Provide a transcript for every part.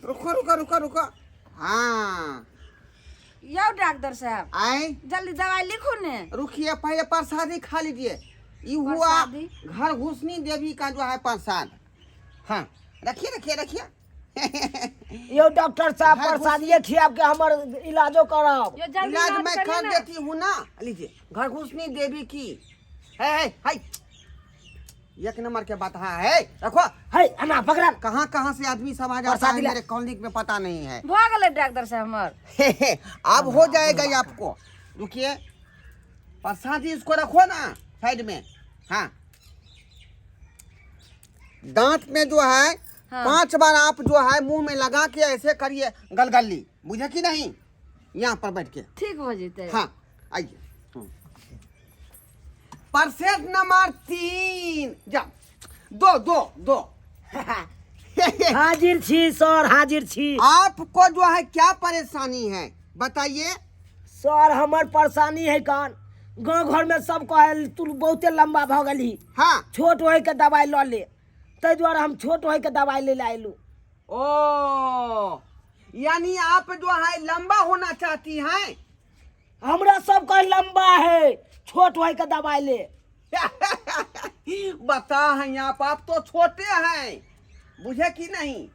रुको रुको रुको रुको। हाँ। यौ डॉक्टर साहब, आए, जल्दी दवाई लिखू ने। रुकिए, पहले प्रसादी खा लीजिए। ये हुआ प्रसादी? घर घुसनी देवी का जो है प्रसाद। हाँ, रखिए रखिए रखिए। यौ डॉक्टर साहब, घर प्रसादिये खियाब के हमर इलाजो करब। यो जल्दी इलाज इलाज मैं करिए कर ना। देती हूँ ना। लीजिए, घर घुसनी देवी की है, एक नंबर के बात है, रखो। है अना पकड़ा। कहाँ कहाँ से आदमी सब आ जाता है प्रसादी ला। मेरे कॉलोनी में, पता नहीं है। भऽ गेलै डॉक्टर साहब हमर। अब हो जाएगा ये आपको। रुकिए, प्रसादी इसको रखो ना साइड में। हाँ, दांत में जो है 5 बार आप जो है मुंह में लगा के ऐसे करिए गलगली, बुझे कि नहीं? यहाँ पर बैठ के। ठीक हो जेतै। हाँ, आइए। परसेंट नंबर 3, जा दो दो दो। हाजिर छी सर, हाजिर छी। आपको जो है क्या परेशानी है, बताइए। सर, हमर परेशानी है कान गाँव घर में सब कहे तू बहुते लंबा भऽ गेलही। छोट होय के दवाई लऽ ले, ताहि दुआरे हम छोट होय के दवाई ले आयलू। ओ, यानी आप जो है लंबा होना चाहती हैं? हमरा सब कहे लंबा है, छोट होय के दवाई ले। बता हैं आप तो छोटे हैं, बुझे कि नहीं?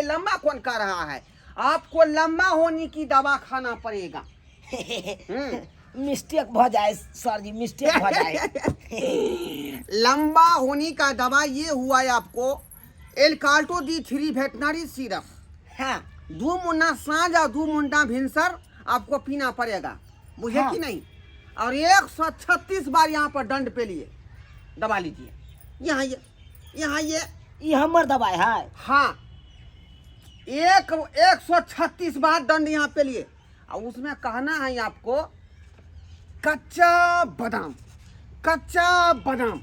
लंबा कौन कर रहा है? आपको लंबा होने की दवा खाना पड़ेगा। मिस्टेक भऽ जाए सर जी, मिस्टेक भऽ जाए। लंबा होने का दवा ये हुआ है आपको एलकाल्टो डी 3 वेटनरी सिरप। 2 मुन्ना साँझ और 2 मुन्ना भिनसर आपको पीना पड़ेगा, बुझे कि नहीं? और 136 बार यहाँ पर दंड पे लिए दबा लीजिए। यहाँ ये, यहाँ ये। ये हमर दवाई है? हाँ, 136 बार दंड यहाँ पे लिए। और उसमें कहना है आपको कच्चा बादाम, कच्चा बादाम।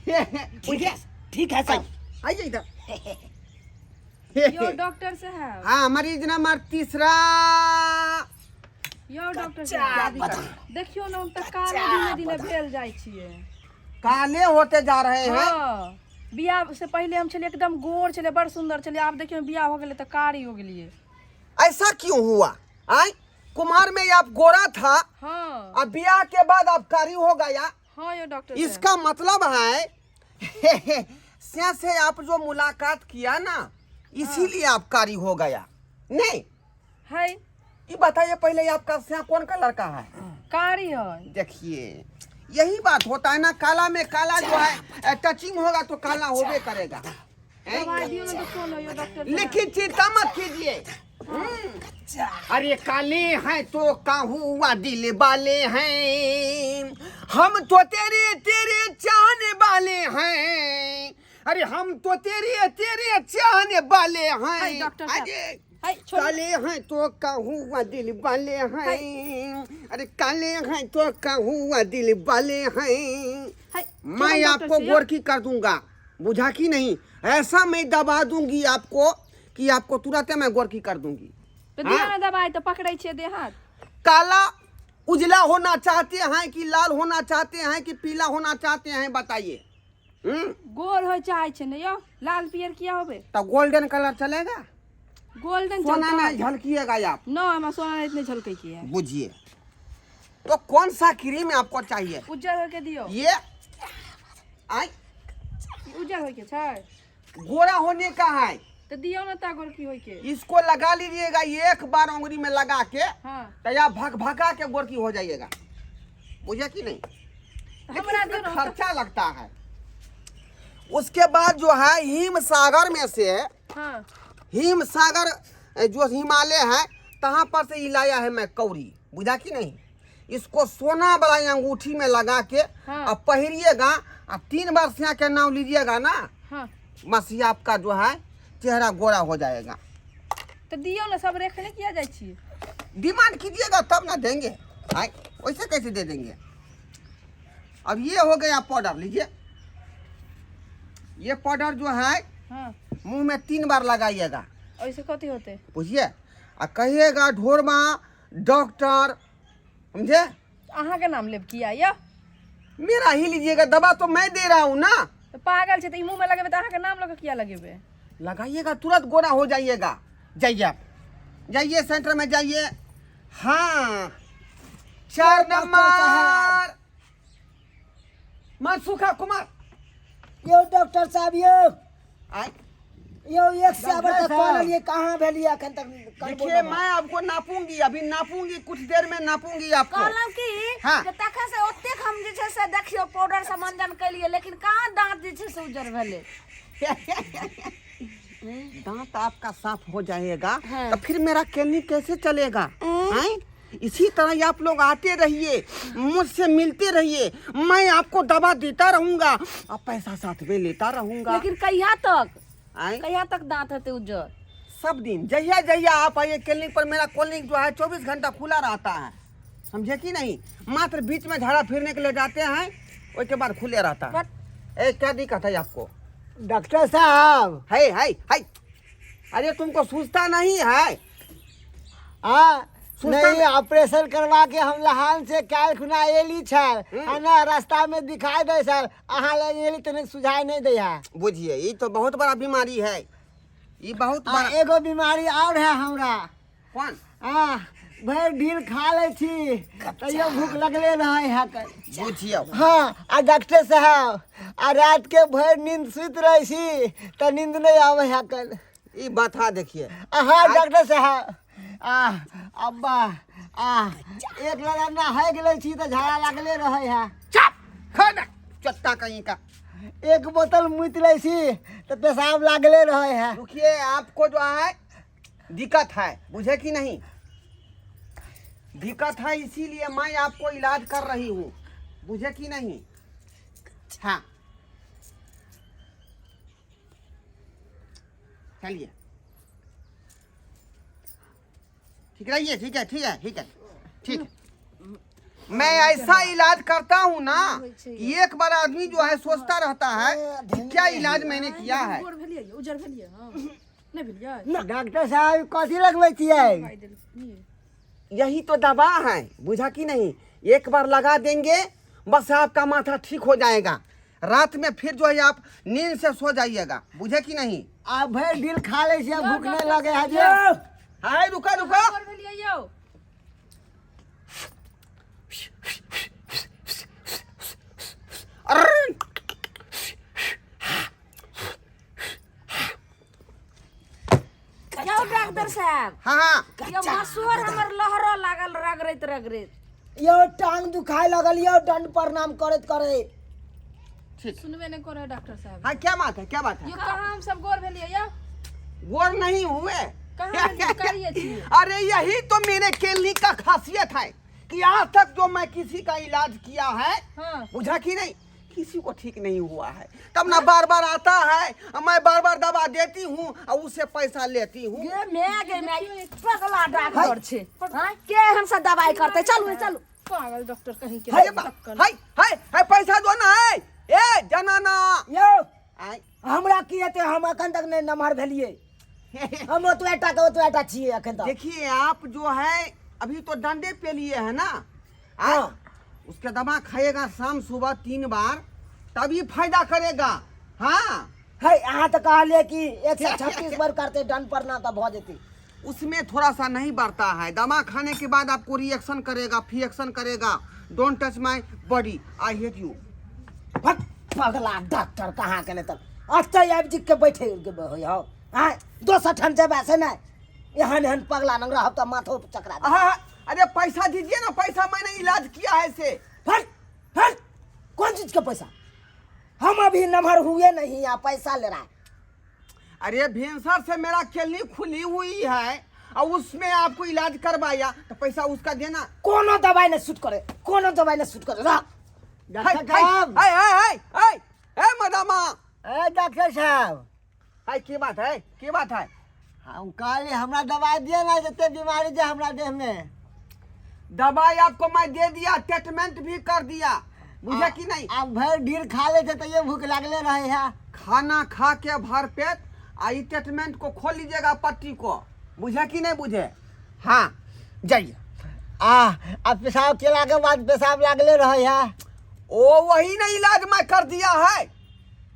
ठीक है, ठीक है सर। आइए इधर। यो डॉक्टर साहब। हाँ, मरीज नंबर तीसरा। यो डॉक्टर कच्चा साहब, बादाम। देखियो ना, हम तऽ काले दिने दिने भेल जाइ छियै। काले होते जा रहे हैं। हाँ, बियाह से पहले हम छलियै एकदम गोर छलियै, बड़ सुंदर छलियै। आब देखियौ बियाह हो गेलै तऽ कारी हो गेलियै। ऐसा क्यों हुआ? आय कुमार में आप गोरा था। हाँ। अब बियाह के बाद आप कारी हो गया। हाँ यो डॉक्टर साहब। इसका मतलब है से से आप जो मुलाकात किया ना, इसीलिए आप कारी हो गया। नहीं है। ये बताइए पहले, आपका स्या कौन का लड़का है? कारी है। देखिए, यही बात होता है ना, काला में काला जो है टचिंग होगा तो काला होबे करेगा। हैं? दवाई दियो ना तो सोनो यो डॉक्टर साहब। लेकिन चिंता मत कीजिए। अरे काले हैं तो काहुआ दिल वाले हैं, हम तो तेरे तेरे चाहने वाले हैं। अरे हम तो तेरे तेरे चाहने वाले हैं। हाय, डॉक्टर साहब। अरे हाय, छोड़ो। काले हैं तो काहुआ दिल वाले हैं, अरे काले हैं तो काहुआ दिल वाले हैं। हाय, मैं छोड़ो डॉक्टर आपको साहब। गोरकी कर दूंगा, बुझा कि नहीं? ऐसा मैं दबा दूंगी आपको कि आपको तुरंत मैं गोरकी कर दूंगी। तो दियो ना दवाई, तो पकड़ै छियै देह हाथ। काला उजला होना चाहते हैं कि लाल होना चाहते हैं कि पीला होना चाहते हैं, बताइए। गोर होय चाहै छै ने यो, लाल पियर किया होबे? तो गोल्डन कलर चलेगा? गोल्डन सोना चलतै। नहीं झलकिएगा आप? न, हमरा सोना नहीं इतने झलकै की है। बुझिए, तो कौन सा क्रीम आपको चाहिए? उज्जर होय के दियो। ये आई। उज्जर होय के छै। गोरा होने का है। तो दियो ना ता गोरकी होय के। इसको लगा लीजिएगा एक बार उंगली में लगा के। तो या भक भका के गोरकी हो जाइएगा, बुझे कि नहीं? लेकिन हमरा इसमें दियो ना, खर्चा लगता है। उसके बाद जो है हिम सागर में से, हिम सागर जो हिमालय है तहाँ पर से लाया है मैं कौड़ी, बुझा कि नहीं? इसको सोना वाला अंगूठी में लगा के और पहिरिएगा और 3 बार सिया के नाम लीजिएगा ना, मसीह आपका जो है चेहरा गोरा हो जाएगा। तो दियो ना, सब रेखने किया जाए छी। डिमांड कीजिएगा तब ना देंगे, आए वैसे कैसे दे देंगे। अब ये हो गया पाउडर, लीजिए ये पाउडर जो है मुंह में 3 बार लगाइएगा। और इसे कथी होते? बुझिए, आ कहिएगा ढोरमा डॉक्टर, समझे? अहाँ के नाम लेब किया या? मेरा ही लीजिएगा, दवा तो मैं दे रहा हूँ ना। तो पागल छे, तो ई मुंह में लगेबे तो अहाँ के नाम लगे किया लगेबे? लगाइएगा तुरंत गोरा हो जाइएगा। जाइए आप, जाइए सेंटर में जाइए। हाँ, 4 डॉक्टर नंबर मनसुखा कुमार। यौ डॉक्टर साहब यौ। आए। यौ एक से डॉक्टर तक साहब। कहलिए कहाँ भेलिए अखन तक करबो देखिए नहि। मैं आपको नापूंगी, अभी नापूंगी, कुछ देर में नापूंगी आपको। कहलहुँ की हाँ। जे तखन से ओतेक हम जे छै से देखियौ पाउडर से मंजन केलियै, लेकिन कहाँ दाँत जे छै से उज्जर भेलै। दांत आपका साफ हो जाएगा। हाँ। तो फिर मेरा क्लिनिक कैसे चलेगा? हैं? इसी तरह ही आप लोग आते रहिए, मुझसे मिलते रहिए, मैं आपको दवा देता रहूंगा और पैसा साथ में लेता रहूंगा। लेकिन कहिया तक? आए? कहिया तक दांत हेतै उज्जर? सब दिन, जहिया जहिया आप आइए क्लिनिक पर। मेरा क्लिनिक जो है 24 घंटा खुला रहता है, समझे कि नहीं? मात्र बीच में झाड़ा फिरने के लिए जाते हैं, उसके बाद खुले रहता है। ए, क्या दिक्कत है आपको? डॉक्टर साहब। है है है, अरे तुमको सूझता नहीं है? आ सुनता नहीं, ऑपरेशन करवा के हम लहान से काल्हि खुना एली छल आ ना रास्ता में दिखाई दे सर, अहाँ लग एली तऽ नहीं सुझाय नहीं दै है। बुझिए, ये तो बहुत बड़ा बीमारी है, ये बहुत आ बड़ा। एगो बीमारी और है हमरा। कौन? आ भरि दिन खा लै छी तैयो भूख लगले रहै है। बुझिए। हाँ, आ डॉक्टर साहब, आ रात के भरि नींद सुति रहै छी तऽ नींद नहीं आबै है कल। ये बात है, देखिए। हाँ डॉक्टर साहब, आ अब्बा आ एक लगा नहाय गेलै छी तऽ झाड़ा लागले रहै है। चुप खाना चट्टा कहीं का। एक बोतल मूति लै छी तऽ पेशाब लागले रहै है। रुकिए, आपको जो है दिक्कत है, बुझे कि नहीं? दिक्कत है, इसीलिए मैं आपको इलाज कर रही हूँ, बुझे कि नहीं? हाँ, चलिए, ठीक रहिए। ठीक है, ठीक है, ठीक है, ठीक है। मैं ऐसा इलाज करता हूँ ना कि एक बार आदमी जो है सोचता रहता है कि क्या इलाज मैंने किया है। गोर भेलियै यौ, उज्जर भेलियै? हँ, नहि भेलियै? डॉक्टर साहब, कथी लगबै छियै? दवाइ देलियै। यही तो दवा है, बुझा कि नहीं? एक बार लगा देंगे, बस आपका माथा ठीक हो जाएगा। रात में फिर जो है आप नींद से सो जाइएगा, बुझे कि नहीं? आ भरि दिन खा लै छियै, भूख नहीं लगे है जे। यौ हाय, रुका रुका। गोर भेलियै यौ? अर्र! यौ डॉक्टर साहब। हाँ हाँ। यौ मसूर हमर लहरऽ लागल रगड़ैत रगड़ैत। यौ टांग दुखाय लगल यौ दंड प्रणाम करैत करैत। ठीक। सुनबे नहि करै है डॉक्टर साहब। हाँ, क्या बात है, क्या बात है? यौ, कहाँ हम सब गोर भेलियै यौ? गोर नहीं हुए। कहाँ भेलियै? करिए छियै। अरे, यही तो मेरे क्लिनिक का खासियत है कि आज तक जो मैं किसी का इलाज किया है, बुझा कि नहीं, किसी को ठीक नहीं हुआ है, तब ना बार बार आता है। मैं बार बार दवा देती हूँ और उससे पैसा लेती हूँ। गे my गे my, पगला डॉक्टर छै। हाँ, के एहन से दवाइ करतै? चलू चलू। पागल डॉक्टर कहीं के। अरे बा, हाय हाय हाय, पैसा दो ना है, ए जनाना। यौ। आय। हमरा की हेतै? हम अखन तक नहि नमहर भेलियै, हम ओतबे टा के ओतबे टा छियै अखन तक। देखिए, आप जो है अभी तो डंडे पे लिए है ना? आय, हाँ। उसके दवा खाइएगा शाम सुबह 3 बार, तभी फायदा करेगा। हाँ। है, अहाँ तऽ कहलियै कि 136 बार करतै दंड प्रणाम तऽ भऽ जेतै। उसमें थोड़ा सा नहीं बढ़ता है। दवा खाने के बाद आपको रिएक्शन करेगा, फिएक्शन करेगा। Don't touch my body, I hate you. भक, पगला डॉक्टर कहाँ गेलै? तऽ अतै आबि जी के बैठे होइ हौ। आँय, दोसर ठाम जेबै से नहि, एहन एहन पगला नंग रहब तऽ माथो चकरा देत। हाँ, अरे पैसा दीजिए ना, पैसा, मैंने इलाज किया है से। फट फट, कौन चीज के पैसा? हम अभी नमहर हुए नहीं आ पैसा ले रहा है। अरे, भिनसर से मेरा क्लिनिक खुली हुई है और उसमें आपको इलाज करवाया तो पैसा उसका देना। कोनो दवाई नहीं सूट करे, कोनो दवाई नहीं सूट करे, रह। हाय, डॉक्टर हाय, साहब। हाय हाय हाय हाय, ए मदामा। ए डॉक्टर साहब। हाय, की बात है, की बात है? हम कहली हमरा दवाई दिअ ना, जते बीमारी जे हमरा देह में। दवाई आपको मैं दे दिया, ट्रीटमेंट भी कर दिया, बुझा कि नहीं? आ भरि दिन खा लै छै तैयो भूख लागले रहै है। खाना खा के भर पेट आ ई ट्रीटमेंट को खोल लीजिएगा, पट्टी को, बुझे कि नहीं बुझे? हाँ, जाइए। आ आ पेशाब केला के बाद पेशाब लागले रहै है। ओ वही ना इलाज मैं कर दिया है,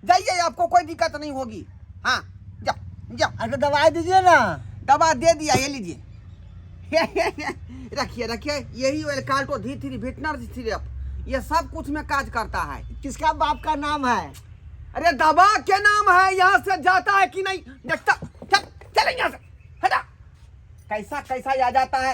जाइए, आपको कोई दिक्कत नहीं होगी। हाँ, जाओ जाओ। अच्छा, दवाई दीजिए ना। दवा दे दिया, ये लीजिए। रखिए रखिए, यही एल्काल्टो D3 विटनर सिरप, ये सब कुछ में काज करता है। किसका बाप का नाम है? अरे दवा के नाम है, यहाँ से जाता है कि नहीं देखता। चल चल यहाँ से, हटा। कैसा कैसा आ जाता है।